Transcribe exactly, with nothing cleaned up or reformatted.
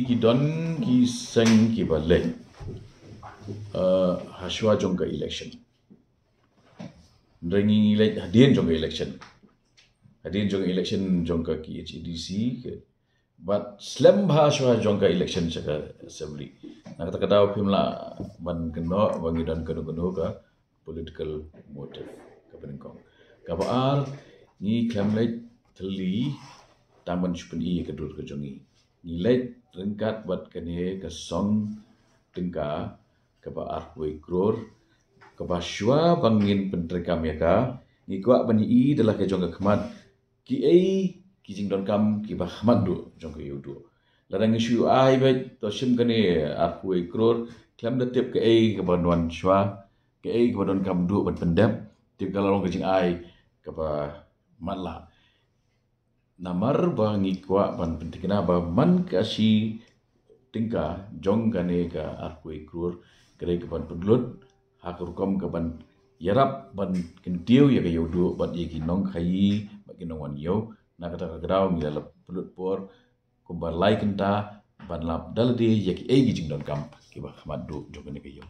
Ki don ki seng kiba leit, uh, hashwa jong ka election. Hynrei ngi leit hadien jong ka election. Hadien jong ka election jong ka K H A D C ke. Bad slem bha hashwa jong ka election sha ka assembly. Na kata ka daw phim lah ban kynnoh ba ngi don kano kano ka political motive kaba nyngkong. Kaba ar, ngi khlem leit thylli tang ban shu pyni ïa ka dur ka jong ngi. Ngi leit ryngkat bad kane ka song tyngka kaba arphew wei klur, kaba shuwa ba ngin pyntreikam ïa ka, ngi kwah ban ïohi da la ka jong ka khmat kiei ki jingdonkam kiba khmat duh jong ka ïew duh. Lada ngi shu ai beit, to shim kane arphew wei klur, khlem da tip kaei kaba wan shuwa, kaei kaba donkam duh ban pyndep, te ka la long ka jingai kaba matlah. Namar ba ngi kwah ban pynthikna ba man ka shi tyngka jong kane ka arphew wei klur ka dei ka ban pynlut ha ka rukom ka ban ïarap ban kyntiew ïa ka ïew duh bad ïa ki nongkhaïi bad ki nongwan ïew. Na kata ka daw ngi la pynlut por kumba lai kynta ban lap da lade ïa kiei ki jingdonkam kiba khmat duh jong kane ka ïew.